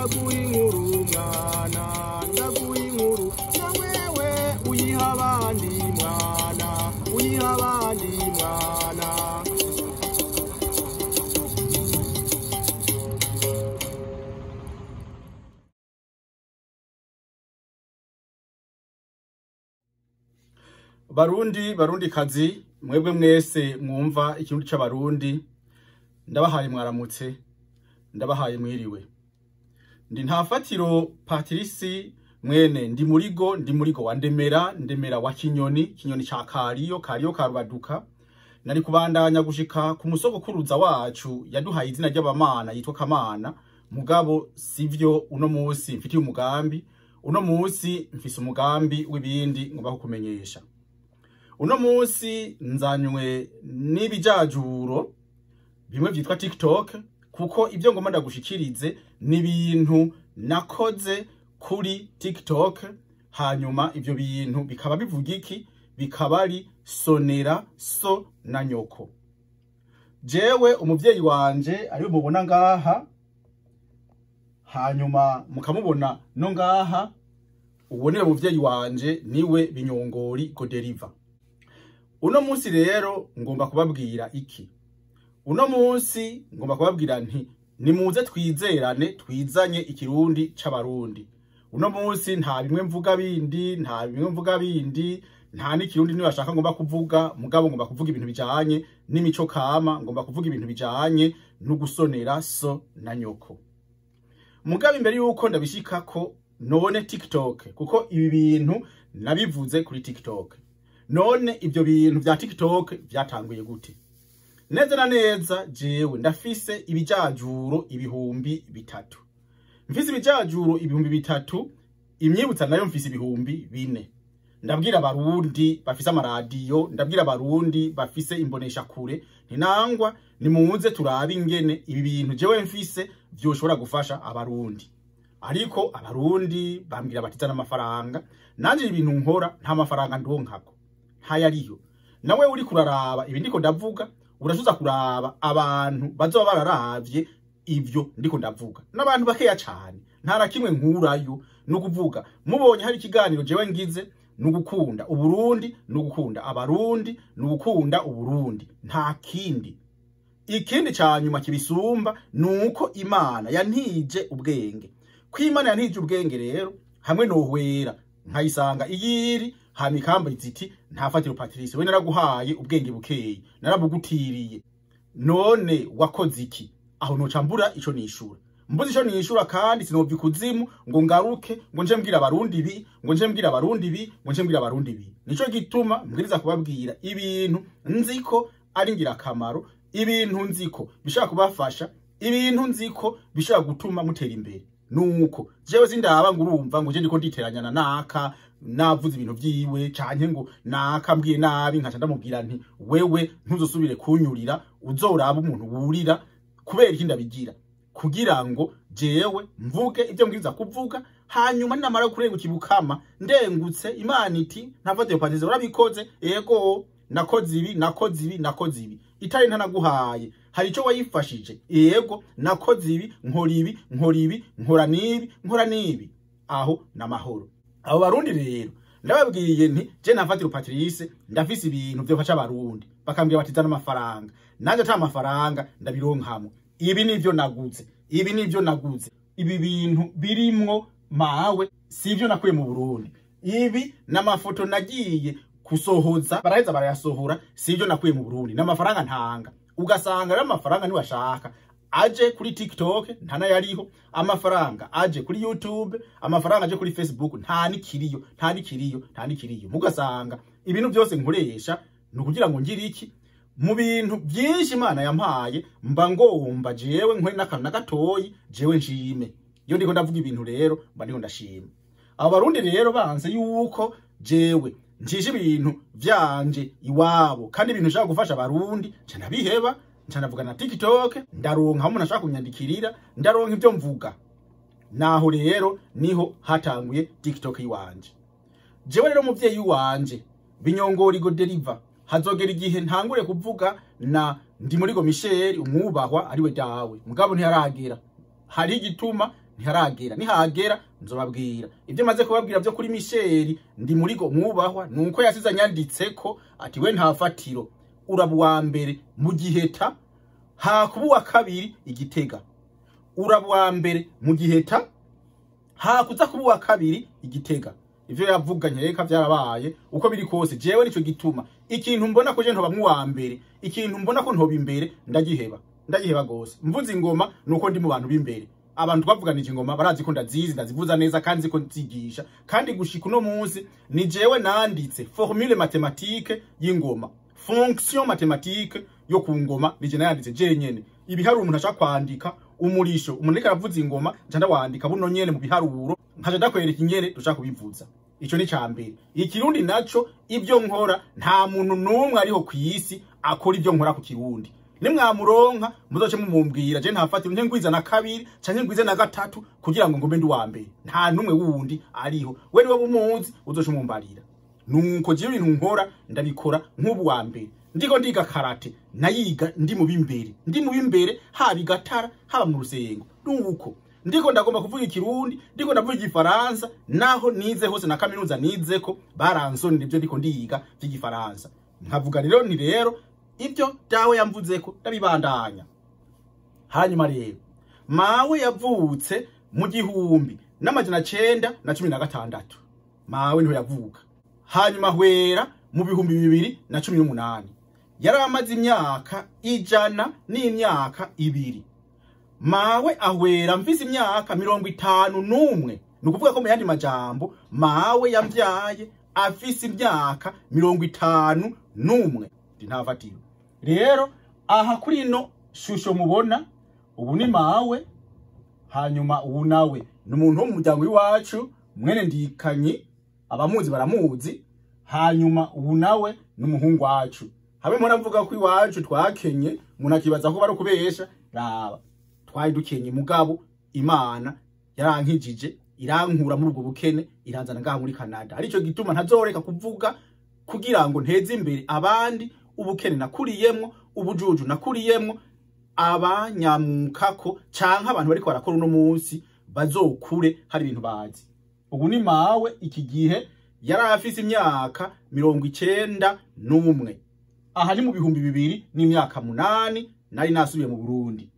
Ndaguha inkuru mwana, ndaguha inkuru na wewe uyiha abandi mwana, uyiha abandi mwana. Barundi, barundi kazi, mwebwe mwese mwumva ikirundi c'abarundi, ndabahaye mwaramutse, ndabahaye mwiriwe. Ndi Ntafatiro Patrice mwene Ndimurigo, Ndimurigo wa Ndemera, Ndemera wa Kinyoni, Kinyoni ca Kariyo, Kariyo ka Rubaduka. Nari kubandanya gushika ku musogokuruza wacu yaduhaye izina ry'abamana yitwa Kamana, mugabo sivyo uno musi mfitiye umugambi. Uno musi mfise umugambi w'ibindi ngomba kukumenyesha. Uno musi nzanywe n'ibijajuro bimwe vyitwa TikTok, kuko ibyo ngomba ndagushikirize ni ibintu nakoze kuri TikTok. Hanyuma ivyo bintu bikaba bivuga iki? Bikaba ari sonera so na nyoko. Jewe umuvyeyi wanje ari mubona ngaha, hanyuma mukamubona no ngaha, uwo niwe muvyeyi wanje, niwe Binyongori Goderiva. Uno munsi rero ngomba kubabwira iki? Uno munsi ngomba kubabwira nti nimuze twizerane, twizanye ikirundi c'abarundi. Uno munsi nta bimwe mvuga bindi, nta bimwe mvuga bindi, nta n'ikirundi nibashaka ngomba kuvuga, mugabo ngomba kuvuga ibintu bijanye n'imico kama, ngomba kuvuga ibintu bijanye no gusonera so na nyoko. Mugabo imbere yuko ndabishikako, none TikTok, kuko ibi bintu nabivuze kuri TikTok. None ibyo bintu vya TikTok vyatanguye gute? Neza na neza jewe ndafise ibijajuro 3000. Mfise ibijajuro 3000, imyibutsa nayo mfise 4000. Ndabwira abarundi bafise amaradiyo, ndabwira abarundi bafise imbonesha kure, ntinangwa nimuze turabe ingene ibi bintu jewe mfise vyoshobora gufasha abarundi. Ariko abarundi bambwira bati zana amafaranga, nanje ibintu nkora nta mafaranga ndonkako, ntayariyo. Nawe uri kuraraba ibi ndiko ndavuga, urashuza kuraba abantu bazoba bararavye ivyo ndiko ndavuga. N'abantu bakeya cane, nta kimwe nkurayo. Nukuvuga mubonye hari ikiganiro jewe ngize, nugukunda Uburundi, nugukunda abarundi, nugukunda Uburundi, nta kindi. Ikindi ca nyuma kibisumba nuko Imana yantije ubwenge. Ko Imana yantije ubwenge rero, hamwe nohwera nkayisanga iyiri, hama ikamba iziti Ntafatiro Patrice, we naraguhaye ubwenge bukeye, narabugutiriye, none wakoze iki? Aho noca mbura ico nishura. Mbuze ico nishura, kandi sinova ikuzimu ngo ngaruke ngo nje mbwira abarundi ibi, ngo nje mbwira abarundi ibi, ngo nje mbwira abarundi ibi. Nico gituma mbwiriza kubabwira ibintu nziko ari ngirakamaro, ibintu nziko bishobora kubafasha, ibintu nziko bishobora gutuma mutera imbere. Nuko jewe sindaba ngo urumva ngo je ndiko nditeranyana naka navuze ibintu vyiwe, canke ngo naka mbwiye nabi nkaca ndamubwira nti wewe ntuzosubire kunyurira, uzoraba umuntu wurira. Kubera iki ndabigira? Kugira ngo jewe mvuge ibyo mbwiriza kuvuga, hanyuma namara kurenga kibukama ndengutse Imana iti Ntafatiro Patrice urabikoze, yego nakoze ibi, nakoze ibi, nakoze ibi, itari ntanaguhaye, hari ico wayifashije, yego nakoze ibi, nkora ibi, nkora ibi, nkora nibi, nkora nibi. Aho namahoro. Abo barundi rero ndababwiye nti je Ntafatiro Patrice ndafise ibintu vyo fasha abarundi, bakambwira bati zana amafaranga, nanje ata mafaranga ndabironkamo. Ibi nivyo naguze, ibi nivyo naguze, ibi bintu birimwo mawe sivyo nakuye mu Burundi, ibi n'amafoto nagiye kusohoza baraheza barayasohora, sivyo nakuye mu Burundi, n'amafaranga ntanga. Ugasanga rero amafaranga niwashaka aje kuri TikTok ntanayariho, amafaranga aje kuri YouTube, amafaranga aje kuri Facebook nta nikiriyo, nta nikiriyo, nta nikiriyo. Mugasanga ibintu byose nkoresha nukugira ngo ngire iki? Mu bintu byinshi Imana yampaye mba ngomba jewe nkwe n'akantu na gatoyi jewe nshime. Iyo ndiko ndavuga ibintu rero mba ndiko ndashima. Abo barundi rero banze yuko jewe ncisha ibintu vyanje iwabo, kandi ibintu nshaka gufasha abarundi nca ndabiheba, nca ndavuga na TikTok, ndaronka aho umuntu ashaka kunyandikirira, ndaronka ivyo mvuga. Naho rero niho hatanguye TikTok iwanje. Jewe rero muvyeyi wanje Binyongori Goderiva, hazogera igihe ntangure kuvuga na Ndimurigo Michel umwubahwa ariwe dawe, mugabo ntiyaragera. Hari igituma Ntiharagera, nihagera nzobabwira. Ibyo maze kubabwira byo kuri Michel ndi muri go mwubahwa nuko yasize anyanditseko ati we nta fatiro, uraba uwa mbere mu Giheta, hakuba uwa kabiri Igitega. Uraba uwa mbere mu Giheta, hakuza kuba uwa kabiri Igitega. Ivyo yavuganye reka byarabaye uko biri kose. Jewe nico gituma ikintu mbona ko je ntoba mu mbere, ikintu mbona ko ntoba imbere ndagiheba, ndagiheba gose. Mvuze ingoma nuko ndi mu bantu b'imbere. Abantu twavuganije ingoma barazi ko ndazizi, ndazivuza neza kandi ziko nzigisha. Kandi gushika uno munsi ni jewe nanditse formule mathématique y'ingoma, fonction mathématique yo ku ngoma nije nayanditse jenyene. Ibiharuro umuntu ashaka kwandika umurisho, umuntu ariko aravuza ingoma nca ndawandika buno nyene mu biharuro, nkaja ndakwereka ingene dushaka kubivuza. Ico ni cambere. Ikirundi naco ibyo nkora nta muntu numwe ariho kwisi akora ibyo nkora ku Kirundi. Nimwamuronka muzoce mumumbwira, je ntafatira nte ngwiza na kabiri canke ngwize na gatatu kugira ngo ngombe ndi wa mbere. Nta numwe wundi ariho, we niwe bumuzi uzoce mumbarira. Nuko je ibintu nkora ndabikora nk'ubu wa mbere. Ndiko ndiga karate nayiga ndi mu bimbere, ndi mu bimbere haba igatara haba mu rusengo. Nuko ndiko ndagomba kuvuga Ikirundi, ndiko ndavuga Igifaransa, naho nize hose na kaminuza nizeko baransonera ibyo ndiko ndiga by'Igifaransa. Nkavuga rero ni rero ibyo dawe yamvuzeko ndabibandanya. Hanyuma rero mawe yavutse mu 1916, mawe niho yavuka. Hanyuma hwera mu 2018, yari amaze imyaka 102. Mawe ahwera mfise imyaka 51. Ni ukuvuga ko mu yandi majambo mawe yamvyaye afise imyaka 51. Ntafatiro rero aha kuri ino shusho mubona ubu ni mawe, hanyuma ubu nawe ni umuntu wo mu muryango w'iwacu mwene Ndikanyi, abamuzi baramuzi. Hanyuma ubu nawe ni umuhungu wacu. Habe mpora mvuga ko iwacu twakenye, umuntu akibaza ko bari kubesha. Raba twari dukenye, mugabo Imana yarankijije irankura muri ubwo bukene iranzana ngaha muri Canada. Arico gituma ntazoreka kuvuga kugira ngo nteze imbere abandi. Ubukene nakuriyemwo, ubujuju nakuriyemwo, abanyamukako canke abantu bariko barakora uno munsi bazokure hari ibintu bazi. Ubu ni mawe iki gihe yari afise imyaka 91. Aha ni mu 2008 nari nasubiye mu Burundi.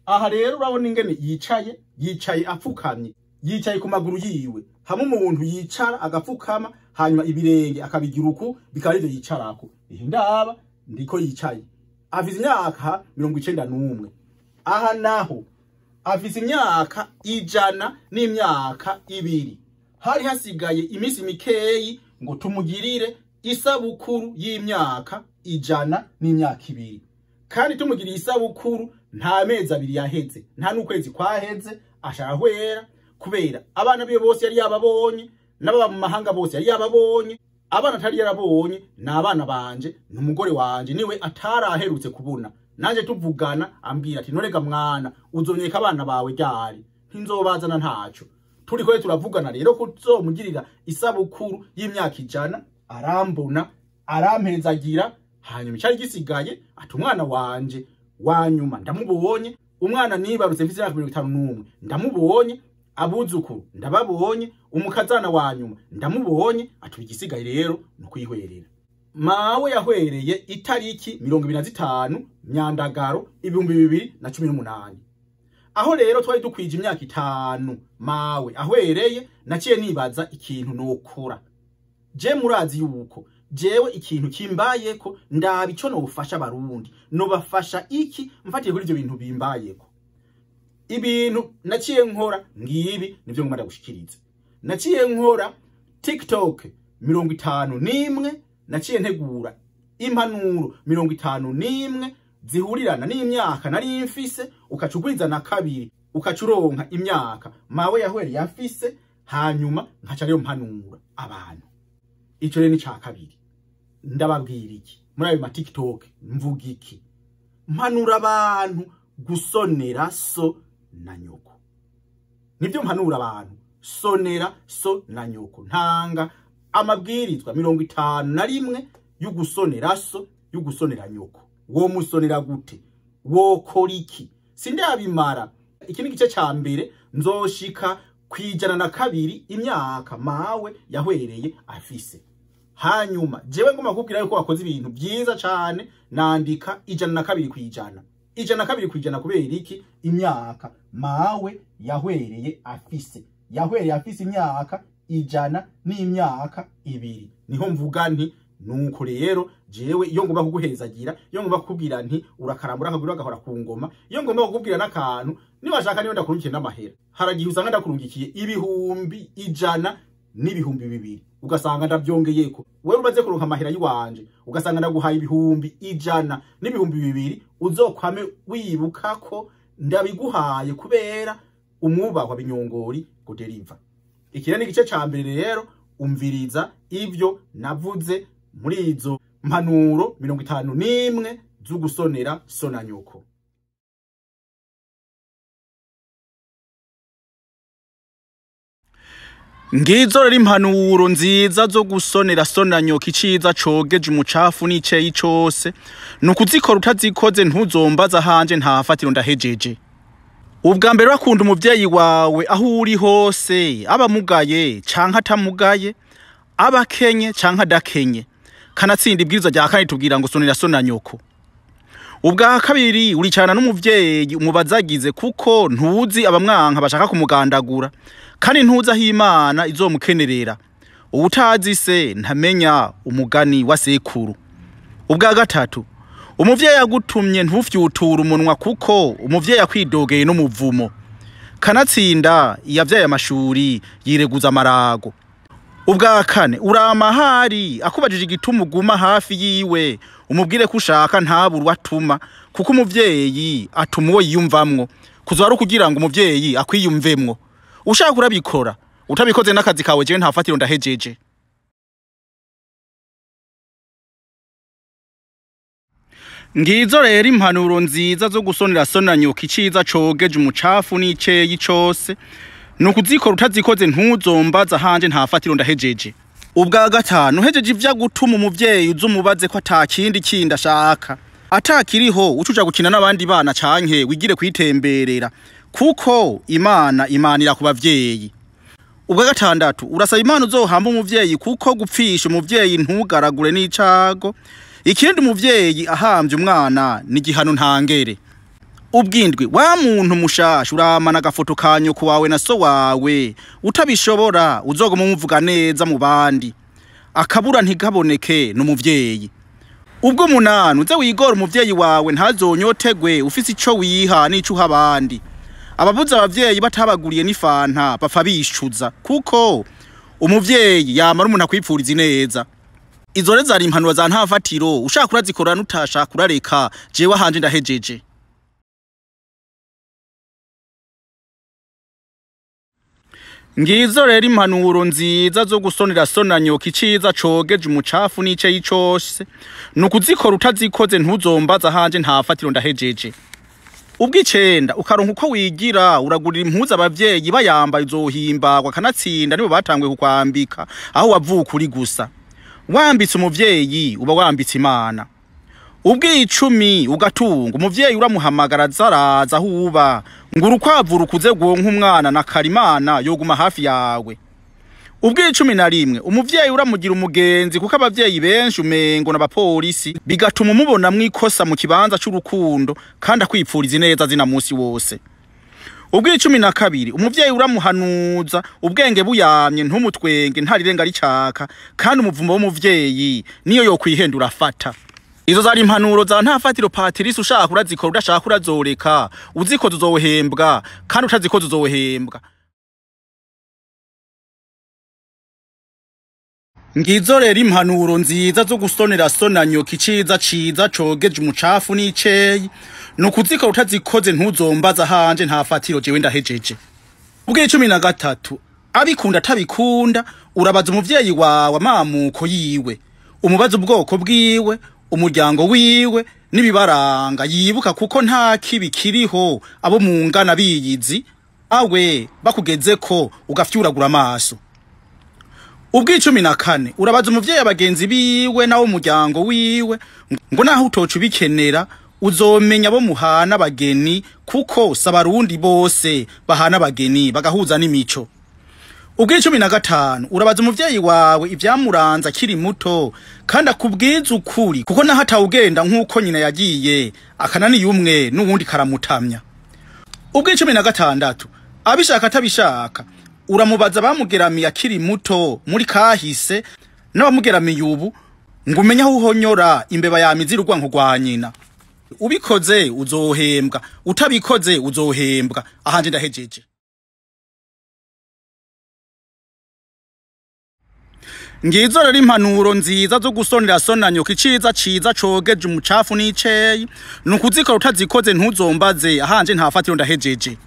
Aha rero urabona ingene yicaye, yicaye apfukamye, yicaye ku maguru yiwe. Hamwe umuntu yicara agapfukama, hanyuma ibirenge akabigira uku bikaba arivyo yicarako. Ndaba ndiko yicaye. Afise imyaka 91. Aha naho afise imyaka 102. Hari hasigaye iminsi mikeyi ngo tumugirire isabukuru y'imyaka 102. Kandi tumugiriye isabukuru nta mezi abiri yaheze, nta n'ukwezi kwaheze, ashahwera kubera abana biwe bose yari yababonye, n'ababa mu mahanga bose yari yababonye. Abana atari yarabonye ni abana banje n'umugore wanje niwe ataraherutse kubona. Naje tuvugana ambwira ati norega mwana uzonyeka abana bawe ryari, ntinzobazana ntaco. Turiko turavugana rero kuzomugirira isabukuru y'imyaka 100, arambona arampezagira. Hanyuma cyari gisigaye ati umwana wanje wanyuma ndamubonye, umwana nibarutse mfise imyaka 51 ndamubonye, abuzukuru ndababonye, umukazana wanyuma ndamubonye, ati igisigaye rero no kwihwerera. Mawe yahwereye itariki 25 Myandagaro 2018. Aho rero twari dukwije imyaka 5 mawe ahwereye, naciye nibaza ikintu nokora. Je murazi yuko jewe ikintu kimbayeko ndaba ico nofasha abarundi, nobafasha iki mfatiye kuri ivyo bintu bimbayeko. Ibintu naciye nkora ngibi nivyo ngomba ndagushikiriza. Naciye nkora TikTok 51, naciye ntegura impanuro 51 zihurirana n'imyaka nari mfise, ukacugwiza na kabiri ukacuronka imyaka mawe yahwereye afise, hanyuma nkaca rero mpanura abantu. Ico rero ni ca kabiri. Ndababwira iki muri ayo ma TikTok mvuga iki? Mpanura abantu gusonera so na nyoko. Nibyo mpanura abantu, sonera so na nyoko. Ntanga amabwirizwa 51 y'ugusonera so, y'ugusonera nyoko. Wo musonera gute? Wokora iki? Sindabimara. Iki ni igice ca mbere, nzoshika 102 imyaka mawe yahwereye afise. Hanyuma jewe ngomba kukubwira yuko wakoze ibintu byiza cane, nandika 102%. 102% kubera iki? Imyaka mawe yahwereye afise, yahwereye afise imyaka 102. Niho mvuga nti nuko rero jewe iyo ngomba kuguhezagira, iyo ngomba kukubwira nti urakarambura akaguru agahora ku ngoma, iyo ngomba kukubwira n'akantu nibashaka niyo ndakurungikiye n'amahera. Haragihe usanga ndakurungikiye 100,000 n'2,000, ugasanga ndabyongeyeko. Wewe umaze kuronka amahera yiwanje, ugasanga ndaguhaye 100,000 n'2,000, uzokwame wibuka ko ndabiguhaye kubera umwubahwa Binyongori Goderiva. Iki ni igice ca mbere rero, umviriza ivyo navuze muri izo mpanuro 51 z'ugusonera so na nyoko. Ngizo rero impanuro nziza zo gusonera so na nyoko. Iciza cogeje umucafu n'iceyi cose nukuzikora, utazikoze ntuzombaza hanje nta fatiro ndahejeje. Ubwa mbere, urakunda umuvyeyi wawe aho uri hose, aba amugaye canke atamugaye, aba akenye canke adakenye. Kanatsinda ibwirizwa rya kane tubwira ngo sonera so na nyoko. Ubwa kabiri, uricarana n'umuvyeyi umubazagize, kuko ntuzi abamwanka bashaka kumugandagura, kandi ntuzi aho Imana izomukenerera. Uwutazi se ntamenya umugani wa sekuru. Ubwa gatatu, umuvyeyi agutumye ntufyuture umunwa, kuko umuvyeyi akwidogeye n'umuvumo. Kanatsinda iyavyaye amashuri yireguza amarago. Ubwa kane, urama ahari akubajije igituma uguma hafi yiwe, umubwire ko ushaka ntabure uwo atuma, kuko umuvyeyi atuma uwo yiyumvamwo. Kuzoba ari ukugira ngo umuvyeyi akwiyumvemwo. Ushaka urabikora, utabikoze n'akazi kawe, jewe nta fatiro ndahejeje. Ngizo rero impanuro nziza zo gusonera so na nyoko. Iciza cogeje umucafu n'iceyi cose nukuzikora, utazikoze ntuzombaza hanje nta fatiro ndahejeje. Ubwa gatanu, uhejeje ivyo gutuma umuvyeyi, uzumubaze ko atakindi kindi ashaka. Atakiriho, ucuja gukina n'abandi bana canke wigire kwitemberera, kuko Imana imanira ku bavyeyi. Ubwa gatandatu, urasaba Imana uzohamba umuvyeyi, kuko gupfisha umuvyeyi ntugaragure n'icago. Ikindi, umuvyeyi ahamvye umwana ni igihano ntangere. Ubwindwi, wa muntu mushasha, uramana agafoto ka nyoko wawe na so wawe. Utabishobora, uzoguma umuvuga neza mu bandi. Akabura ntigaboneke n'umuvyeyi. Ubwo munani, uze wigora umuvyeyi wawe ntazonyotegwe ufise ico wiha n'ico uha abandi. Ababuze abavyeyi batabaguriye n'ifanta bapfa bishuza, kuko umuvyeyi yamara umuntu akwipfuriza ineza. Izo rero zari impanuro za nta fatiro, ushaka urazikora, n'utashaka urareka, jewe ahanje ndahejeje. Ngizo rero impanuro nziza zo gusonera so na nyoko. Iciza cogeje umucafu n'iceyi cose nukuzikora, utazikoze ntuzombaza hanje nta fatiro ndahejeje. Ubw'icenda, ukaronka uko wigira, uragurira impuzu abavyeyi, bayambaye uzohimbagwa. Kanatsinda nibo batanguye kukwambika aho wavuka uri gusa. Wambitse umuvyeyi uba wambitse Imana. Ubw'icumi, ugatunga umuvyeyi uramuhamagara zaraza aho uba, ngo urukwavu rukuze rwonka umwana na karimana yoguma hafi yawe. Ubw'11, umuvyeyi uramugira umugenzi, kuko abavyeyi benshi umengo n'abapolisi, bigatuma umubonamwo ikosa mu kibanza c'urukundo, kandi akwipfuriza ineza zina musi wose. Ubw'12, umuvyeyi uramuhanuza ubwenge buyamye, ntumutwenge ntarirenga ricaka, kandi umuvumo w'umuvyeyi niyo yokwihenda urafata. Izo zari impanuro za nta fatiro Patrice. Ushaka urazikora, udashaka urazoreka. Uzikoze uzohembwa, kandi utazikoze uzohembwa. Ngizo rero impanuro nziza zo gusonera so na nyoko. Iciza ciza cogeje umucafu n'iceyi nukuzikora, utazikoze ntuzombaza hanje nta fatiro, jewe ndahejeje. Ubw'13, abikunda atabikunda, urabaza umuvyeyi wawe amamuko yiwe, umubaza ubwoko bwiwe, umuryango wiwe n'ibibaranga yibuka, kuko nta kibi kiriho abo mungana biyizi awe bakugezeko ugafyuragura amaso. Ubw'14, urabaza umuvyeyi abagenzi biwe nawo umuryango wiwe, ngo naho utoca ubikenera. Uzomenya bo muhana abageni, kuko si abarundi bose bahana abageni bagahuza n'imico. Ubw'icumi na gatanu, urabaza umuvyeyi wawe ivyamuranze akiri muto, kandi akubwiza ukuri, kuko naho atawugenda nk'uko nyina yagiye, akananiye umwe n'uwundi karamutamya. Ubw'icumi na gatandatu, abishaka atabishaka, uramubaza bamugeramiye akiri muto muri kahise n'abamugeramiye ubu, ngo umenye aho uhonyora imbeba yamizira urwanko rwa nyina. Ubikoze uzohembwa, utabikoze uzohembwa. Ahanje ndahejeje. Ngizo rero impanuro nziza zo gusonera sonanyoka. Iciza ciza cogeje umucafu n'iceyi ni ukuzikora, utazikoze ntuzombaze. Ahanje ntafatiro, ndahejeje.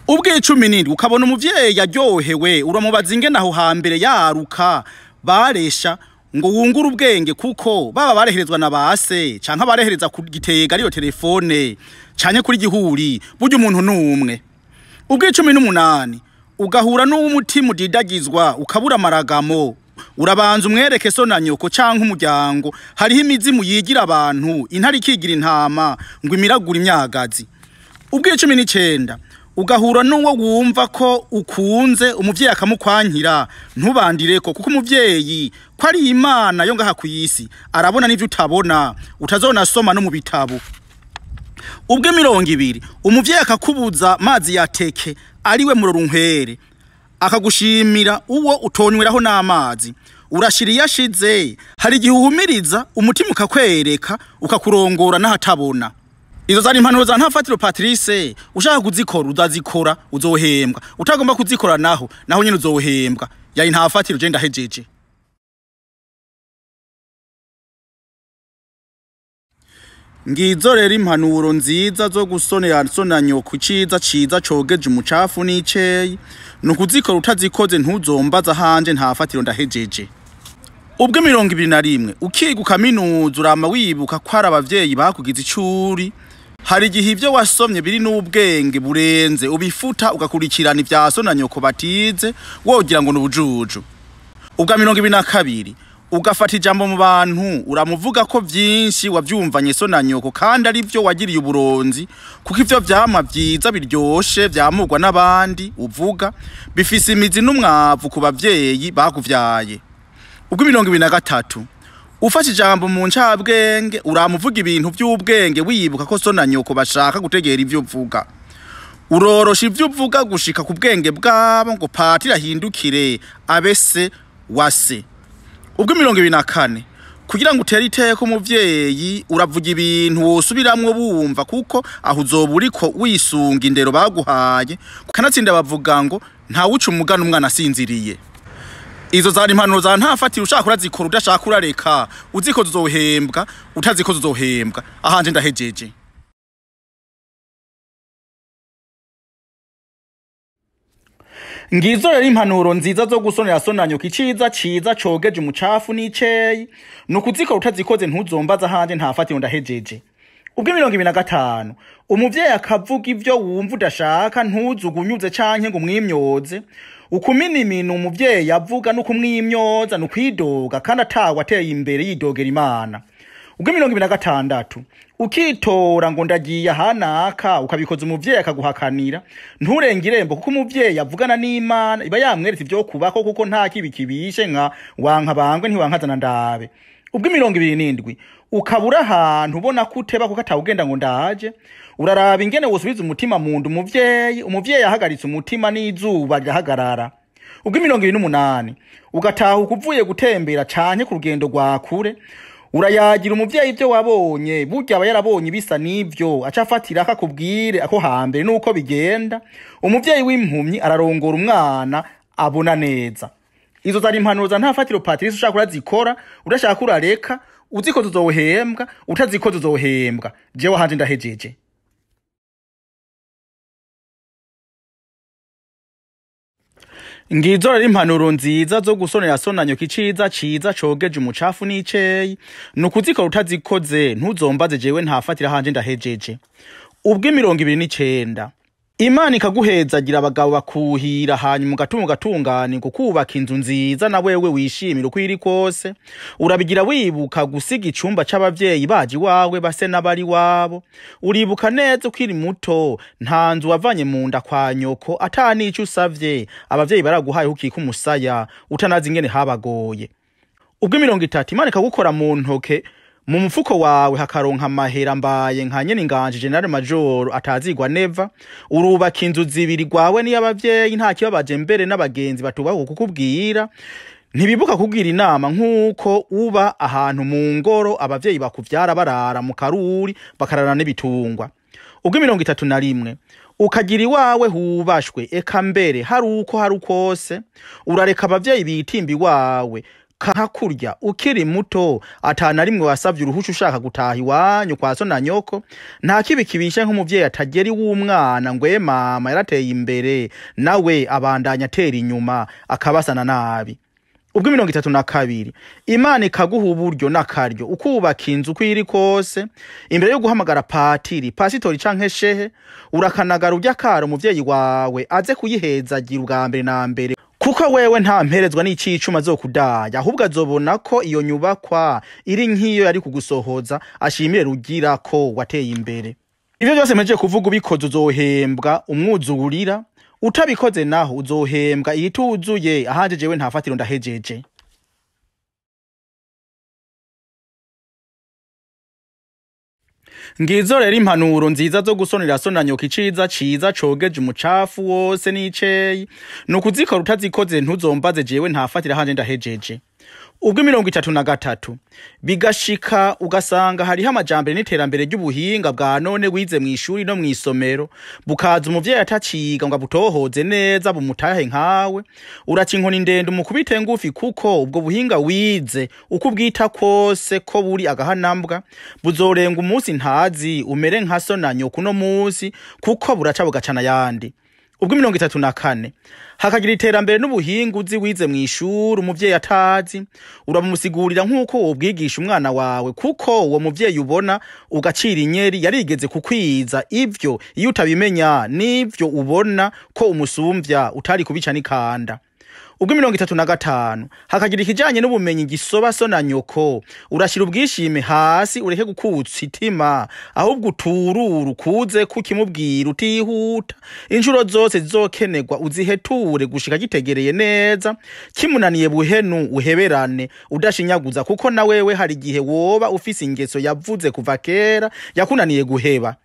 Ubw'icumi n'indwi, ukabona umuvyeyi aryohewe, uramubaza ingene aho hambere yaruka baresha, ngo wungure ubwenge, kuko baba bareherezwa na base canke abarehereza ku gitega ariyo telefone canke kuri gihuri, burya umuntu n'umwe. Ubw'icumi n'umunani, ugahura n'uw'umutima udidagizwa ukabura amaragamo, urabanza umwereke so na nyoko canke umuryango. Hariho imizimu yigira abantu, intare ikigira intama, ngo imiragure imyagazi. Ubw'icumi n'icenda, ugahura n'uwo wumva ko ukunze, umuvyeyi akamukwankira, ntubandireko, kuko umuvyeyi ko ari imana yo ngaha kw'isi, arabona n'ivyo utabona, utazonasoma no mu bitabo. Ubw'imirongo ibiri, umuvyeyi akakubuza mazi ya teke ariwe murorunkwere, akagushimira uwo utonyweraho n'amazi, urashira iyo ashize. Hari igihe uhumiriza umutima ukakwereka, ukakurongora n'ahatabona. Izo zari impanuro za Ntafatiro Patrice. Ushaka kuzikora uzazikora, uzohembwa. Utagomba kuzikora naho nyene uzohembwa. Yari Ntafatiro, je ndahejeje. Ngizo rero impanuro nziza zo gusonera sona nyoko. Iciza ciza cogeje umucafu n'iceyi ni ukuzikora, utazikoze ntuzombaza. Hanje ntafatiro, ndahejeje. Ubw'imirongo ibiri na rimwe, ukiga ukaminuza, urama wibuka ko hari abavyeyi bakugize icuri. Hari igihe ivyo wasomye biri n'ubwenge burenze ubifuta, ugakurikirana ivya so na nyoko batize, wogira ngo ni ubujuju. Ubwa 22, ugafata ijambo mu bantu, uramuvuga ko vyinshi wavyumvanye so na nyoko, kandi ari vyo wagiriye uburonzi, kuko ivyo vyamwa vyiza biryoshe vyamurwa n'abandi uvuga bifise imizi n'umwavu ku bavyeyi bakuvyaye. Ubw'imirongo ibiri na gatatu, ufashe ijambo mu ncabwenge, uramuvuga ibintu vy'ubwenge wibuka ko so na nyoko bashaka gutegera ivyo uvuga. Urorosha ivyo uvuga gushika ku bwenge bwabo, ngo patiri ahindukire abe se wa se. Ubw'imirongo ibiri na kane, kugira ngo utere iteka umuvyeyi, uravuga ibintu wosubiramwo bumva, kuko aho uzoba uriko wisunga indero baguhaye. Kanatsinda bavuga ngo ntawuca umugani umwana asinziriye. Izo zari impanuro za Ntafatira. Ushaka urazikora, udashaka urareka. Uzikoze uzohembwa, utazikoze uzohembwa. Ahanje ndahejeje. Ngizo rero impanuro nziza zo gusonera sonanyoka. Iciza ciza cogeje umucafu n'iceyi ni ukuzikora, utazikoze ntuzombaza. Ahanje ntafatiro, ndahejeje. Ubw'imirongo ibiri na gatanu, umuvyeyi akavuga ivyo wumva udashaka, ntuzugunyuze canke ngo umwimyoze. Ukumina iminu umuvyeyi avuga n'ukumwimyoza n'ukwidoga, kandi atawe ateye imbere yidogera Imana. Ubw'imirongo ibiri na gatandatu, ukitora ngo ndagiye ahanaka, ukabikoza umuvyeyi akaguhakanira, nturenge irembo, kuko umuvyeyi avugana n'Imana iba yamweretse ivyo kubako, kuko nta kibi kibishe nka wanka bangwe ntiwankazana ndabe. Ubw'imirongo ibiri n'indwi, ukabura ahantu ubona ko uteba kuko atawugenda ngo ndaje, uraraba ingene wosubiza umutima mu nda umuvyeyi. Umuvyeyi ahagaritse umutima n'izuba rirahagarara. Ubw'imirongo ibiri n'umunani, ugatahuka uvuye gutembera canke ku rugendo rwa kure, urayagira umuvyeyi ibyo wabonye. Burya aba yarabonye ibisa n'ivyo, aca afatira akakubwire ako hambere n'uko bigenda. Umuvyeyi w'impumyi ararongora umwana abona neza. Izo zari impanuro za Ntafatiro Patrice. Ushaka urazikora, udashaka urareka. Uzikoze uzohembwa, utazikoze uzohembwa. Jewe hanje ndahejeje. Ngizo rero impanuro nziza zo gusonera sonanyoka. Iciza ciza cogeje umucafu n'iceyi ni ukuzikora, utazikoze ntuzombaze. Jewe ntafatira, hanje ndahejeje. Ubw'imirongo ibiri n'icenda. Imana ikaguhezagira abagabo bakuhira, hanyuma ugatuma ugatunganirwa, ukubaka inzu nziza na wewe wishimira uko iri kose. Urabigira wibuka gusiga icumba c'abavyeyi baje iwawe base n'abari wabo. Uribuka neza ukiri muto, nta nzu wavanye mu nda kwa nyoko ata n'ico usavye, abavyeyi baraguhaye ukika umusaya utanazi ingene habagoye. Ubwo 30 Imana ikagukora mu ntoke, mu mufuko wawe hakaronka amahera mbaye nka nyene inganji General Major atazigwa neva. Urubaka inzu zibiri gwawe n'iy'abavyeyi, nta kibabaje mbere n'abagenzi batubaho kukubwira. Ntibibuka kugira inama nk'uko uba ahantu mu ngoro abavyeyi bakuvyara barara mu karuri bakarara n'ibitungwa. Ubwo 31 ukagira iwawe hubashwe, eka mbere hari uko hari ukose. Urareka abavyeyi bitimba iwawe kahakurya ukiri muto, atana rimwe wasavye uruhusha ushaka gutaha iwanyu kwa so na nyoko. Nta kibi kibishe nk'umuvyeyi atagera iw'umwana ngo mama yarateye imbere, nawe abandanya atera inyuma akabasana nabi. Ubwo 32 Imana ikaguha uburyo n'akaryo ukubaka inzu uko iri kose. Imbere yo guhamagara patiri, pasitori canke shehe, urakanagara urya karo umuvyeyi wawe aze kuyihezagira ubwa mbere na mbere, kuko wewe nta mperezwa n'icicuma azokudaya, ahubwo azobona ko iyo nyubakwa iri nk'iyo yari kugusohoza, ashimire Rugira ko wateye imbere. Ivyo byose mpejeje kuvuga ubikoze uzohembwa umwuzurira, utabikoze naho uzohembwa iyituzuye. Ahanje jewe nta fatiro ndahejeje. Ngizo rero impanuro nziza zo gusonera so na nyoko iciza ciza cogeje umucafu wose n'iceyi. Nukuzikora utazikoze ntuzombaze, jewe nta fatira hanje ndahejeje. Ubwo 33 bigashika ugasanga hariho amajambere n'iterambere ry'ubuhinga bwa none wize mw'ishuri no mw'isomero, bukaza umuvyeyi ataciga ngo abutohoze neza bumutahe nkawe. Uraca inkoni ndende umukubite ngufi, kuko ubwo buhinga wize uko ubwita kose ko buri agahanambwa, buzorenga umunsi ntazi umere nka so na nyoko uno munsi, kuko buraca bugacana yandi. Ubwo 34 hakagira iterambere n'ubuhinga uzi wize mw'ishuri umuvyeyi atazi, uramusigurira nk'uko wobwigisha umwana wawe, kuko uwo muvyeyi ubona ugacira inyeri yarigeze kukwiza ivyo iyo utabimenya n'ivyo ubona ko umusumvya utari kubica n'ikanda. Ubwo 35 hakagira ikijanye n'ubumenyi gisoba so na nyoko, urashira ubwishime hasi ureke gukutsa itima, ahubwo utururu kuze kukimubwira utihuta. Inshuro zose zizokenerwa uziheture gushika gitegereye neza, kimunaniye buhenu uheberane udashinyaguza, kuko na wewe hari igihe woba ufise ingeso yavuze kuva kera yakunaniye guheba.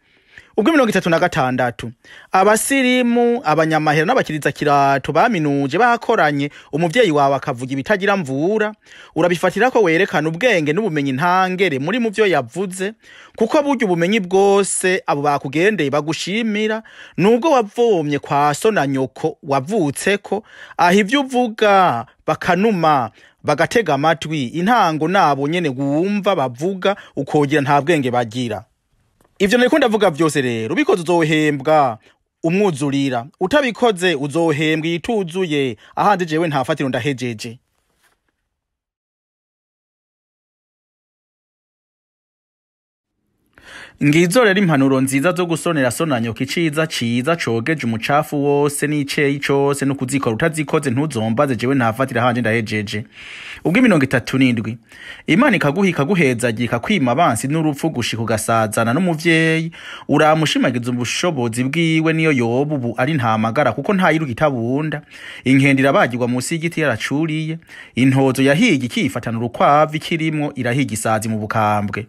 Ubwo 36 abasirimu, abanyamahera n'abakiriza kirato baminuje bakoranye, umuvyeyi wawe akavuga ibitagira mvura, urabifatira ko werekana ubwenge n'ubumenyi ntangere muri mu vyo yavuze, kuko burya ubumenyi bwose abo bakugendeye bagushimira, nubwo wavomye kwa so na nyoko wavutseko, aho ivyo uvuga bakanuma bagatega amatwi, intango nabo nyene wumva bavuga ukogira nta bwenge bagira. Ivyo nariko ndavuga vyose rero ubikoze uzohembwa umwuzurira, utabikoze uzohembwa iyituzuye. Ahandi jewe nta fatiro ndahejeje. Ngizo rero impanuro nziza zo gusonera so na nyoko iciza ciza cogeje umucafu wose n'iceyi cose, no kuzikora utazikoze ntuzombaze, jewe nta fatira hanje ndahejeje. Ubwo 37 Imana ikaguha ikaguhezagira ikakwima abansi n'urupfu gushika ugasazana n'umuvyeyi, uramushimagiza ubushobozi bwiwe niyo yoba ubu ari ntamagara, kuko ntayiruka itabunda. Inkende irabagirwa munsi y'igiti yaracuriye, intozo yahiga ikifatana urukwavu ikirimwo irahiga isazi mu bukambwe.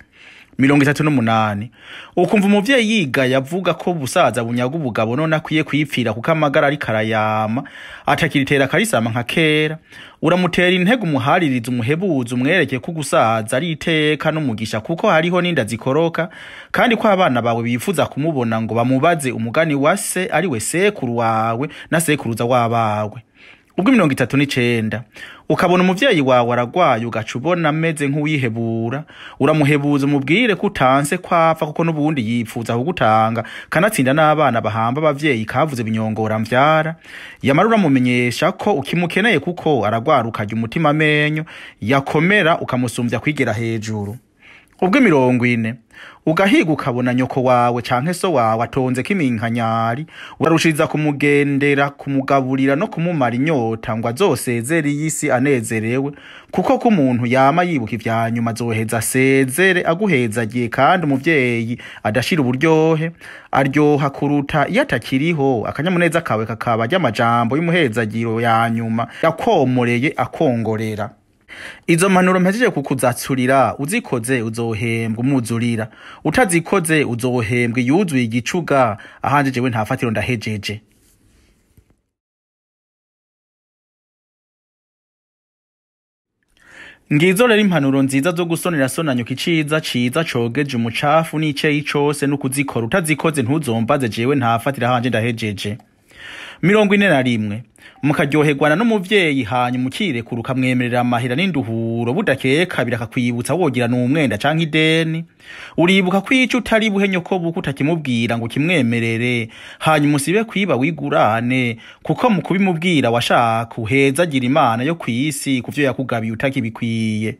38 ukumva umuvyeyi yiga yavuga ko busaza bunyaga ubugabo none akwiye kwipfira kuko amagara ari karayama, atakiritera karisama nka kera. Uramutera intego umuhaririza umuhebuza umwereke ko gusaza ari iteka n'umugisha, kuko hariho n'inda zikoroka, kandi ko abana bawe bifuza kumubona ngo bamubaze umugani wa se ari we sekuru wawe na sekuruza wabawe. Ubwo 39 ukabona umuvyeyi wawe aragwaye ugaca ubona ameze nk'uwihebura, uramuhebuza umubwire ko utanse kwapfa, kuko n'ubundi yipfuza kugutanga, kanatsinda n'abana bahamba abavyeyi kavuze binyongora mvyara. Yamara uramumenyesha ko ukimukeneye kuko aragwara ukarya umutima amenyo, yakomera ukamusumvya kwigera hejuru. Ubwo 40 ugahiga ukabona nyoko wawe canke so wawe atonzeko iminkanyari, urarushiriza kumugendera, kumugaburira no kumumara inyota ngo azosezere iyi si anezerewe, kuko ko umuntu yama yibuka ivya nyuma azoheza asezere aguhezagiye. Kandi umuvyeyi adashira uburyohe aryoha kuruta iyo atakiriho, akanyamuneza kawe kakaba ry'amajambo y'umuhezagiro ya nyuma yakomoreye akongorera. Izo mpanuro mpejeje kukuzatsurira uzikoze uzohembwa umwuzurira, utazikoze uzohembwa iyuzuye igicuga. Ahanje jewe nta fatiro ndahejeje. Ngizo rero impanuro nziza zo gusonera sonanyuka iciza ciza cogeje umucafu n'iceyi cose, n'ukuzikora utazikoze ntuzombaze, jewe ntafatira hanje ndahejeje. 41 mukaryoherwana n'umuvyeyi, hanyuma ukirekura ukamwemerera amahera n'induhuro, budakeye kabiri akakwibutsa wogira n'umwenda canke ideni. Uribuka ko ico utari buhe nyokobuko utakimubwira ngo ukimwemerere, hanyuma usibe kwiba wigurane, kuko mu kubimubwira washaka uhezagira Imana yo kw'isi kuvyo yakugabiye utakibikwiye.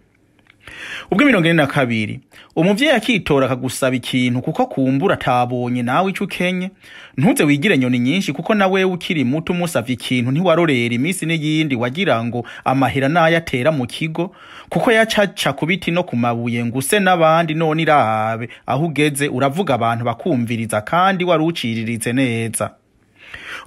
Ubwo 42 umuvyeyi akitora akagusaba ikintu kuko kumbura atabonye nawe ico ukenye, ntuze wigire nyoni nyinshi, kuko nawe ukiri muto umusavye ikintu ntiwarorera iminsi n'iyindi, wagira ngo amahera nayo atera mu kigo, kuko yacaca ku biti no ku mabuye ngo use n'abandi. None irabe aho ugeze, uravuga abantu bakumviriza kandi wari uciriritse neza.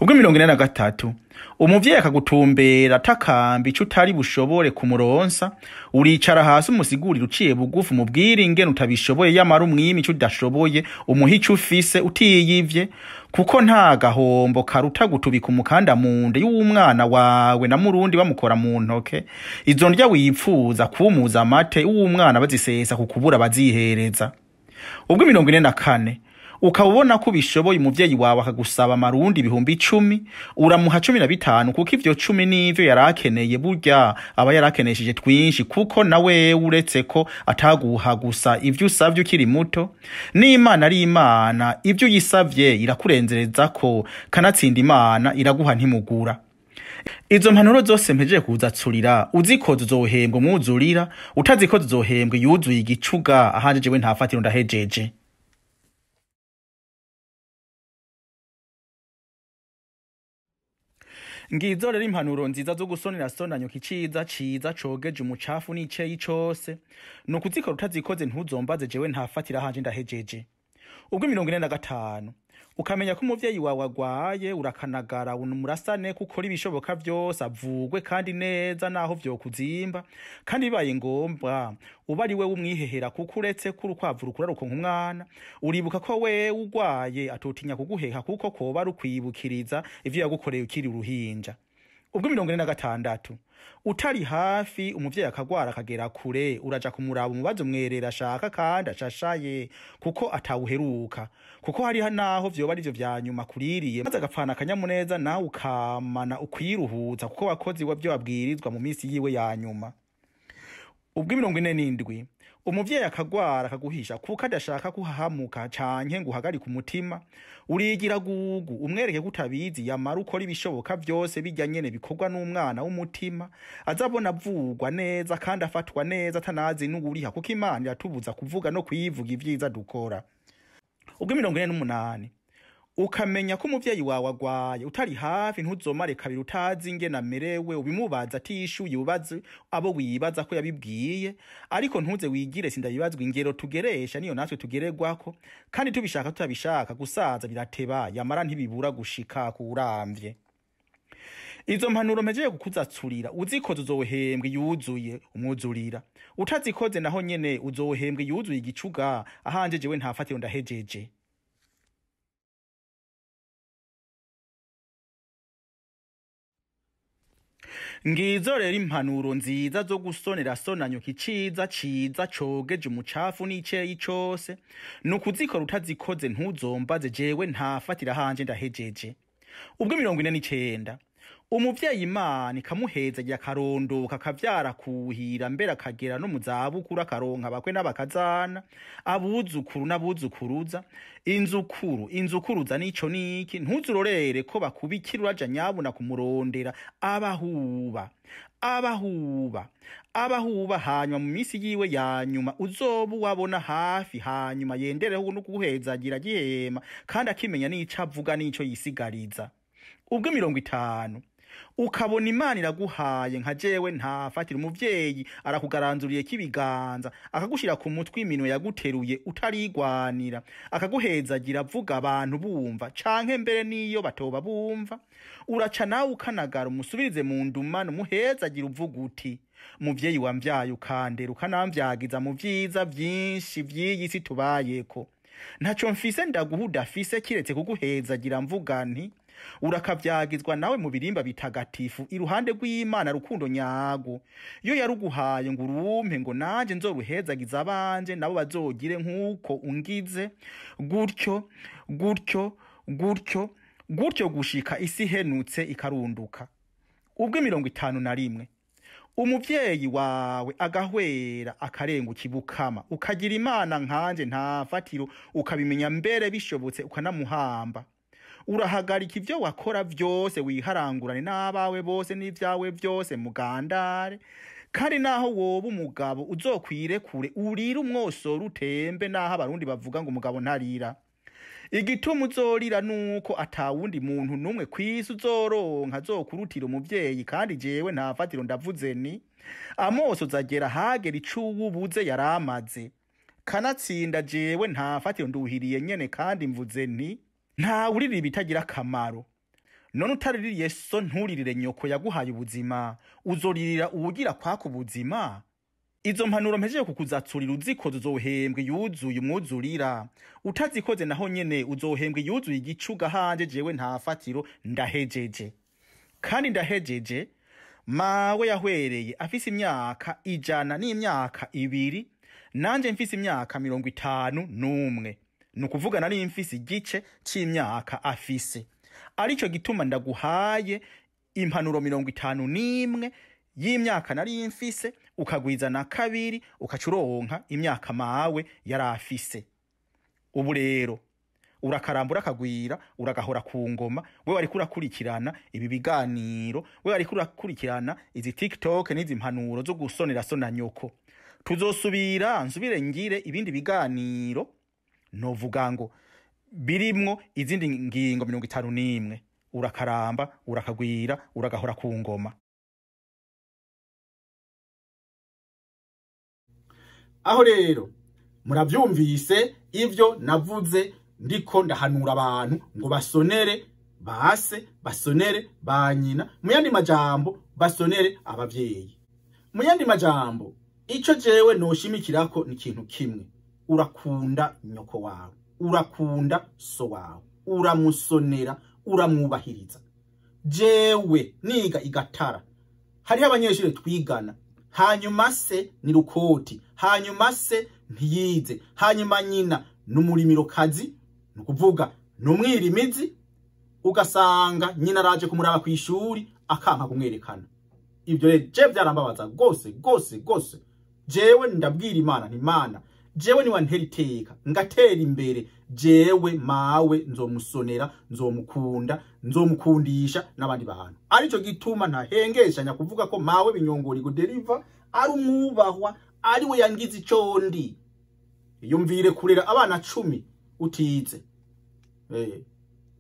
Ubwo 43 umuvyeyi akagutumbera atakamba ico utari bushobore kumuronsa, uricara hasi umusigurira uciye bugufi, umubwire ingene utabishoboye, yamara umwimi ico udashoboye, umuhe ico ufise utiyivye, kuko nta gahombo karuta gutubika umukanda mu nda y'umwana wawe na murundi bamukora mu ntoke. Izo ndya wipfuza kumuza amate uw'umwana bazisesa kukubura bazihereza. Ubwo 44 ukaba ubona ko ubishoboye, umuvyeyi wawe akagusaba amarundi 10,000, uramuha 15, kuko ivyo 10 n'ivyo yarakeneye. Burya aba yarakenesheje twinshi, kuko nawe uretse ko ataguha gusa ivyo usavye ukiri muto, n'Imana ari Imana, ivyo uyisavye irakurenzereza ko kanatsinda Imana iraguha ntimugura. Izo mpanuro zose mpejeje kuzatsurira uzikoze uzohembwa umwuzurira, utazikoze uzohembwa yuzuye igicuga. Ahanje jewe nta fatiro ndahejeje. Ngizo rero impanuro nziza zo gusonera sonanyuka iciza ciza cogeje umucafu n'iceyi cose, nukuzikora utazikoze ntuzombaze, jewe ntafatira hanje ndahejeje. Ubwo 45 ukamenya ko umuvyeyi wawe agwaye, urakanagara umurasane kuko ibishoboka vyose avugwe kandi neza naho vyokuzimba, kandi bibaye ngombwa uba ari wewe umwihehera, kuko uretse ko urukwavu rukura rukonka umwana, uribuka ko wewe ugwaye atotinya kuguheha, kuko koba rukwibukiriza ivyo yagukoreye ukiri uruhinja. Ubwo 46 utari hafi umuvyeyi akagwara akagera kure, uraja kumuraba umubazo umwerera ashaka kandi ashashaye, kuko atawuheruka, kuko hariho naho vyoba arivyo vya nyuma kuririye, maze agapfana akanyamuneza nawe ukamana ukwiruhutsa, kuko wakoze ivyo wabwirizwa mu minsi yiwe ya nyuma. Ubwo 47 umuvyeyi akagwara akaguhisha kuko adashaka kuhahamuka canke ngo uhagarike umutima, urigira gugu umwereke ko utabizi, yamara ukora ibishoboka vyose bijya nyene bikorwa n'umwana w'umutima, azabona avugwa neza kandi afatwa neza atanazi n'uwuriha, kuko Imana iratubuza kuvuga no kwivuga ivyiza dukora. Ubwo 48 ukamenya ko umuvyeyi wawe agwaye utari hafi, ntuzomare kabiri utazi ingene amerewe, ubimubaza atishuye, ubaze abo wibaza ko yabibwiye, ariko ntuze wigire sindabibazwa. Ingero tugeresha niyo natwe tugererwako, kandi tubishaka tutabishaka gusaza birateba, yamara ntibibura gushika kuramvye. Izo mpanuro mpejeje kukuzatsurira uzikoze uzohembwa yuzuye umwuzurira, utazikoze naho nyene uzohembwa yuzuye igicuga. Ahanje jewe nta fatiro ndahejeje. Ngizo rero impanuro nziza zo gusonera sonanyuka iciza ciza cogeje umucafu n'iceyi cose, nukuzikora utazikoze ntuzombaze, jewe ntafatira hanje ndahejeje. Ubwo 49 Umuvyeyi Imana ikamuhezagira akarondoka akavyara kuhira mbere akagera no mu zabukuru akaronka abakwe n'abakazana, abuzukuru n'abuzukuruza, inzukuru inzukuruza n'ico niki. Ntuzurorere ko bakubikira uraja nyabuna kumurondera abahuba abahuba abahuba. Hanyuma mu minsi yiwe ya nyuma uzoba uwabona hafi, hanyuma yendereho no kuguhezagira agihema kandi akimenya n'ico avuga n'ico yisigariza. Ubwo 50 ukabona Imana iraguhaye nka jewe ntafatira, umuvyeyi arakugaranzuriye k'ibiganza akagushira ku mutwe iminwe yaguteruye utarigwanira, akaguhezagira avuga abantu bumva canke mbere niyo batoba bumva, uraca nawe ukanagara umusubirize mu ndumano umuhezagira uvuga uti: muvyeyi wamvyaye ukandera ukanamvyagiza mu vyiza vyinshi vy'iyi si tubayeko, ntaco mfise ndaguha udafise kiretse kuguhezagira mvuga nti: urakavyagizwa nawe mu birimba bitagatifu iruhande rw'Imana rukundo nyago, iyo yaruguhaye ngo urumpe ngo nanje nzoruhezagiza abanje nabo bazogire nk'uko ungize, gutyo gutyo gutyo gutyo gushika isi ihenutse ikarunduka. Ubwo 51 umuvyeyi wawe agahwera akarenga ukibukama ukagira Imana nkanje nta fatiro, ukabimenya mbere bishobotse ukanamuhamba, urahagarika ivyo wakora vyose wiharangurane n'abawe bose n'ivyawe vyose mugandare. Kandi naho woba umugabo uzokwirekure urire umwosoro utembe, naho abarundi bavuga ngo umugabo ntarira. Igituma uzorira nuko atawundi muntu numwe kwisi uzoronka azokurutira umuvyeyi, kandi jewe nta fatiro ndavuze ni amoso zagera hagera icuwubuze yaramaze kanatsinda. Jewe nta fatiro nduhiriye nyene kandi mvuze nti nta urira ibitagira akamaro. None utariririye so nturirire nyoko yaguhaye ubuzima, uzoririra uwugira kwaka ubuzima? Izo mpanuro mpejeje kukuzatsurira uzikoze uzohembwa yuzuye umwuzurira, utazikoze naho nyene uzohembwa yuzuye igicuga hanje. Jewe nta fatiro ndahejeje, kandi ndahejeje. Mawe yahwereye afise imyaka 102, nanje mfise imyaka 51, nukuvuga nari mfise igice c'imyaka afise. Arico gituma ndaguhaye impanuro 51 y'imyaka nari mfise, ukagwiza na 2 ukacuronka imyaka mawe yarafise. Ubu rero urakarambura akagwira uragahora ku ngoma. We wariko urakurikirana ibi biganiro, we wariko urakurikirana izi TikTok n'izi mpanuro zo gusonera sona nyoko, tuzosubira nsubire ngire ibindi biganiro novuga ngo birimwo izindi ngingo 51. Urakaramba urakagwira uragahora ku ngoma. Aho rero muravyumvise ivyo navuze ndiko ndahanura abantu ngo basonere base, basonere banyina, mu yandi majambo basonere abavyeyi. Mu yandi majambo ico jewe noshimikirako ni ikintu kimwe: urakunda nyoko wawe, urakunda so wawe, uramusonera, uramwubahiriza. Jewe niga igatara hariho abanyeshuri twigana, hanyuma se ni rukoti, hanyuma se ntiyize, hanyuma nyina n'umurimirokazi, nukuvuga n'umwirimizi, ugasanga nyina araje kumuraba kw'ishuri akanka kumwerekana. Ibyo rero je byarambabaza gose gose gose. Jewe ndabwira Imana nti Imana jewe ni wantera iteka ngatera imbere, jewe mawe nzomusonera, nzomukunda, nzomukundisha n'abandi bantu. Arico gituma ntahengeshanya kuvuga ko mawe Binyongori Goderiva ari umwubahwa, ari we yangize ico ndi. Yumvire kurera abana 10 utize.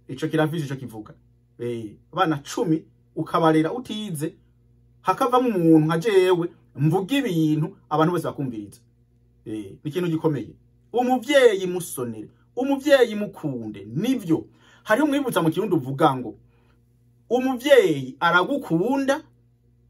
Ico kirafise ico kivuga. Abana 10 ukabarera utize, hakavamo umuntu nka jewe mvuga ibintu abantu bose bakumviriza. Ni ikintu gikomeye. Umuvyeyi musonere, umuvyeyi mukunde, nivyo. Hariho umwibutsa mu Kirundi uvuga ngo umuvyeyi aragukunda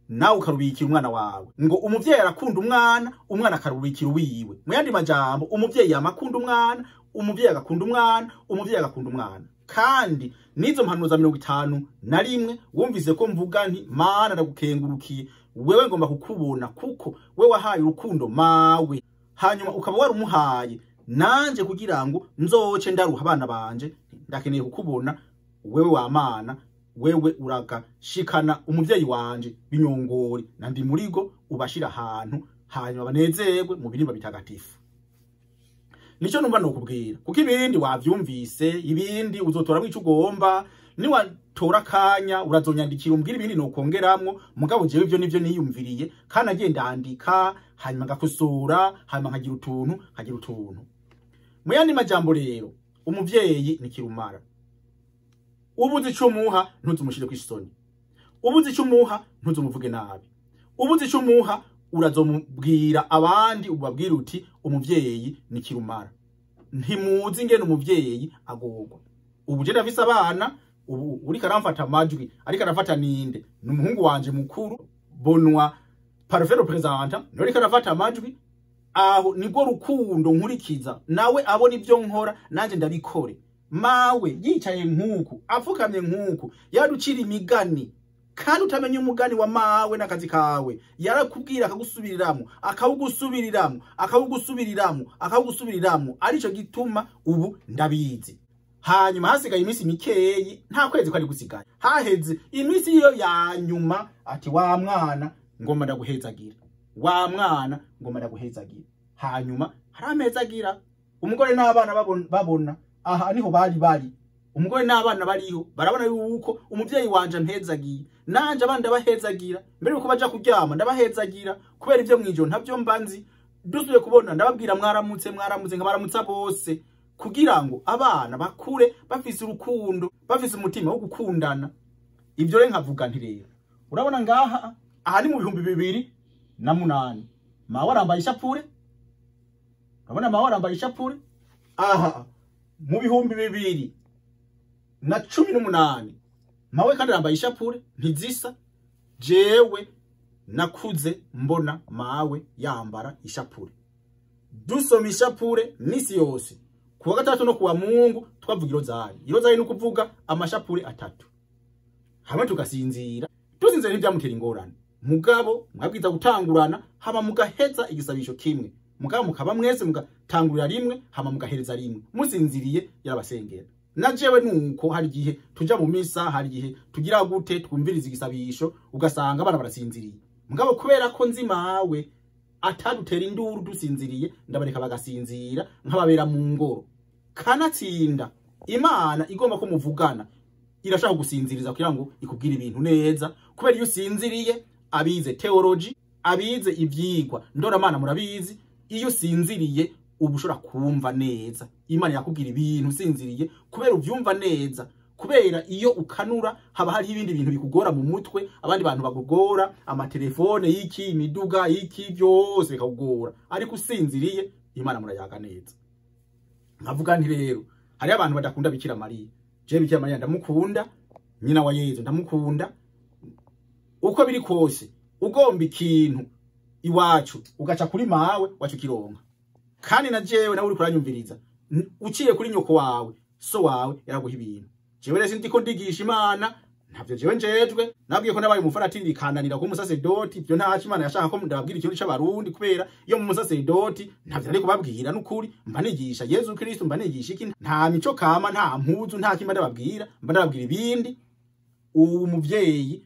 nawe ukarubikira umwana wawe. Ngo umuvyeyi arakunda umwana, umwana akarubikira uwiwe. Mu yandi majambo umuvyeyi amakunda umwana, umuvyeyi agakunda umwana, umuvyeyi agakunda umwana. Kandi nizo mpanuro za 51 wumvise ko mvuga nti Mana ndagukengurukiye, wewe ngomba kukubona kuko we wahaye urukundo mawe, hanyuma ukaba warumuhaye nanje kugira ngo nzoce ndaruha abana banje, ndakeneye kukubona wewe wa Mana Wewe uragashikana umuvyeyi wanje Binyongori na Ndimurigo, ubashira ahantu hanyuma banezerwe mu birimba bitagatifu. Nico numva nokubwira, kuko ibindi wavyumvise, ibindi uzotora ico ugomba. Niwatora akanya urazonyandikira umbwira ibindi nokongeramwo. Mugabo jewe ivyo nivyo niyumviriye, kandi agenda andika, hanyuma ngakosora, hanyuma nkagira utuntu nkagira utuntu. Mu yandi majambo rero, umuvyeyi ni kirumara. Ubuze ico umuha ntuzumushire kw'isoni, ubuze ico umuha ntuzumuvuge nabi, ubuze ico umuha urazomubwira abandi, ubabwira uti umuvyeyi ni kirumara. Ntimuzi ingene umuvyeyi agorwa. Ubu je ndafise abana, ubu uriko aramfata amajwi, ariko arafata ninde? Ni umuhungu wanje mukuru Bonwa Parfait Representant, niwe ariko arafata amajwi. Aho nibwo rukundo nkurikiza, nawe abona ibyo nkora nanje ndabikore. Mawe yicaye nkuku, apfukamye nkuku, yaducira imigani, kandi utamenya umugani wa mawe n'akazi kawe. Yarakubwira akagusubiriramwo, akawugusubiriramwo, akawugusubiriramwo, akawugusubiriramwo. Arico gituma ubu ndabizi. Hanyuma hasigaye iminsi mikeyi, nta kwezi kwari gusigaye, haheze iminsi iyo ya nyuma, ati wa mwana ngomba ndaguhezagira, wa mwana ngomba ndaguhezagira. Hanyuma haramezagira umugore n'abana babona aha niho bari umugore n'abana bariho barabona yuko umuvyeyi wanje mpezagiye, nanje abandi ndabahezagira mbere yuko baja kuryama, ndabahezagira kubera ivyo mwijoro ntavyo mbanzi. Dusubiye kubona ndababwira mwaramutse, mwaramutse, nkabaramutsa bose, kugira ngo abana bakure bafise urukundo, bafise umutima wo gukundana. Ivyo rero nkavuga nti rero urabona ngaha, aha ni mu 2008, mawe arambaye ishapure. Urabona mawe arambaye ishapure. Aha mu 2018 mawe kandi arambaye ishapure, ntizisa. Jewe nakuze mbona mawe yambara ishapure, dusoma ishapure misi yose kuwa gatatu no kuwa Mungu, twavuga irozari. Irozari ni ukuvuga amashapure atatu hamwe tugasinzira. Tusinzira ntibyamutera ingorane, mugabo mwabwiza gutangurana hama mugaheza igisabisho kimwe, mugabo mukaba mwese mugatangurira rimwe hama mugahereza rimwe. Musinziriye yarabasengera. Na jewe nuko hari igihe tuja mu misa, hari igihe tugira gute twumviriza igisabisho, ugasanga abana barasinziriye. Mugabo kubera ko nzi mawe atadutera induru dusinziriye, ndabareka bagasinzira nk'ababera mu ngoro. Kanatsinda Imana igomba ko muvugana, irashaka gusinziriza kugira ngo ikubwire ibintu neza, kubera iyo usinziriye, abize theology, abize ivyigwa ndoramana murabizi, iyo usinziriye uba ushobora kumva neza. Imana yakubwira ibintu usinziriye kubera uvyumva neza, kubera iyo ukanura haba hari ibindi bintu bikugora mu mutwe, abandi bantu bakugora, amatelefone y'iki, imiduga y'iki, byose bikakugora. Ariko usinziriye Imana murayaga neza. Nkavuga nti rero hari abantu badakunda Bikira Mariya. Je Bikira Mariya ndamukunda, nyina wa Yezu ndamukunda. Uko biri kose ugomba ikintu iwacu ugaca kuri mawe wacu kironka. Kandi na jewe nawe uri kuranyumviriza, uciye kuri nyoko wawe, so wawe yaraguha ibintu. Jewe rero ndiko ndigisha Imana, ntavyo jewe njejwe. Nabwiye ko nabaye umufaratiri kananira ko umusasedoti, ibyo ntaco Imana yashaka ko ndababwira ikintu c'abarundi, kubera iyo mu musasedoti ntavyo ari kubabwira n'ukuri. Mba nigisha Yezu Kristo, mba nigisha iki, nta mico kama, nta mpuzu, nta kimba ndababwira, mba ndababwira ibindi. Ubu muvyeyi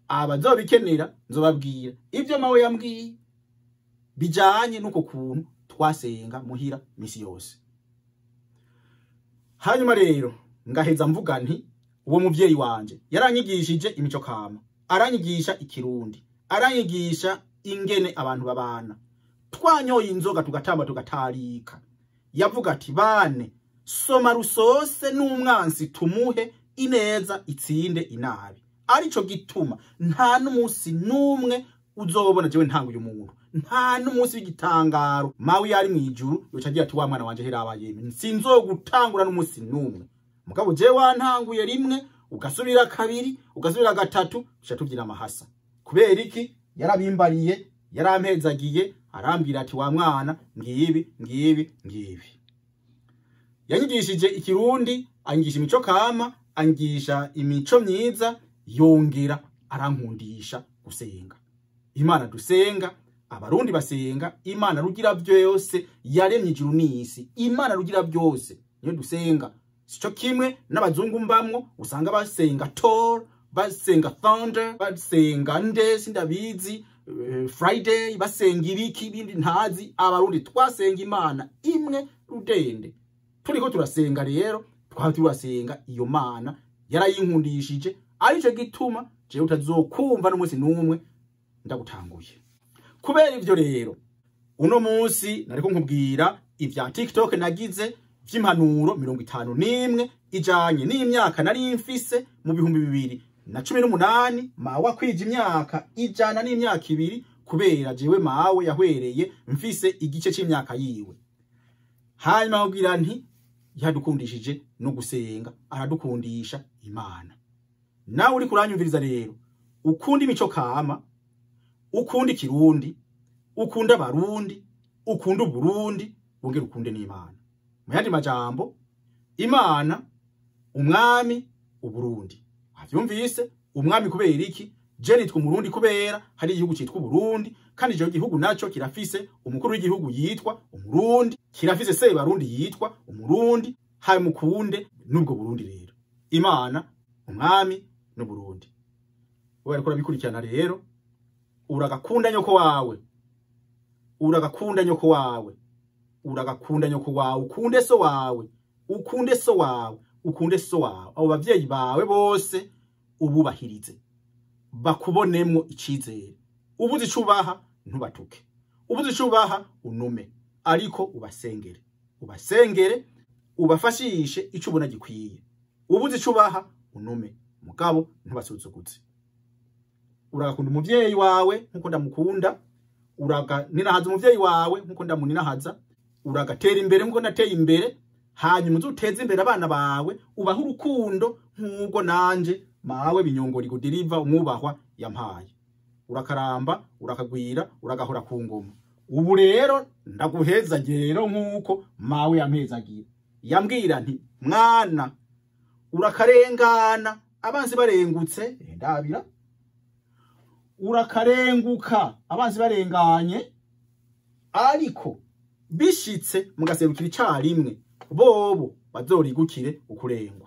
abazobikenera nzobabwira ivyo mawe yambwiye bijanye n'uko kuntu twasenga muhira misi yose. Hanyuma rero ngaheza mvuga nti uwo muvyeyi wanje yaranyigishije imico kama, aranyigisha ikirundi, aranyigisha ingene abantu babana. Twanyoye inzoga tugatamba tugatarika. Yavuga ati bane soma rusose n'umwansi tumuhe ineza itsinde inabi. Arico gituma nta n'umunsi n'umwe uzobona jewe ntanga uyu muntu, nta n'umunsi w'igitangaro mawe yari mwijuru yoca agira ati wa mwana wanje herabaye, sinzogutangura n'umunsi n'umwe. Mugabo jewe wantanguye rimwe, ugasubira kabiri, ugasubira gatatu, tuca tuvyina amahasa. Kubera iki? Yarabimbariye, yarampezagiye, arambwira ati wa mwana ngibi ngibi ngibi. Yanyigishije ikirundi, anyigisha imico kama, anyigisha imico myiza, yongera arankundisha gusenga. Imana dusenga, abarundi basenga, Imana rugira byose yaremye ijuru n'isi. Imana rugira byose niyo dusenga. Sico kimwe n'abazungu mbamwo usanga basenga Thor, basenga thunder, basenga nde sindabizi, Friday, basenga ibiki bindi ntazi. Abarundi twasenga Imana imwe rudende. Turiko turasenga rero, twaba turasenga iyo Mana yarayinkundishije, arico gituma jewe utazokumva n'umunsi n'umwe ndagutanguye. Kubera ivyo rero, uno munsi nariko nkubwira ivya TikTok nagize vy'impanuro 51 ijanye n'imyaka nari mfise mu 2018. Mawe akwije imyaka 102, kubera jewe mawe yahwereye mfise igice c'imyaka yiwe. Hanyuma nkubwira nti yadukundishije no gusenga, aradukundisha Imana. Nawe uri kuranyumviriza rero, ukunda imico kama, ukunda ikirundi, ukunda abarundi, ukunda uburundi, wongere ukunde n'Imana. Mu yandi majambo, Imana, umwami, uburundi. Wavyumvise? Umwami kubera iki? Je nitwa umurundi kubera hari igihugu citwa Uburundi, kandi ico gihugu naco kirafise umukuru w'igihugu yitwa umurundi, kirafise se barundi yitwa umurundi. Haye mukunde n'ubwo Burundi rero. Imana, umwami n'Uburundi. Wewe ariko urabikurikirana rero, uragakunda nyoko wawe, uragakunda nyoko wawe, uragakunda nyoko wawe, ukunde so wawe, ukunde so wawe, ukunde so wawe. Abo bavyeyi bawe bose ububahirize, bakubonemwo icizere. Ubuze ico ubaha ntubatuke, ubuze ico ubaha unume, ariko ubasengere, ubasengere, ubafashishe ico ubona gikwiye. Ubuze ico ubaha unume, mugabo ntubasuzuguze. Uragakunda umuvyeyi wawe nkuko ndamukunda, uraganinahaza umuvyeyi wawe nkuko ndamuninahaza, uragatera imbere nkuko nateye imbere. Hanyuma uzuteze imbere abana bawe, ubahe urukundo nk'ubwo nanje mawe Binyongori Goderiva umwubahwa yampaye. Urakaramba, urakagwira, uragahora ku ngoma. Ubu rero ndaguhezagiye rero nkuko mawe yampezagiye. Yambwira nti mwana urakarengana abanzi barengutse, ndabira urakarenguka abanzi barenganye, ariko bishitse mugaserukira icarimwe, bobo bazorigukire ukurengwa.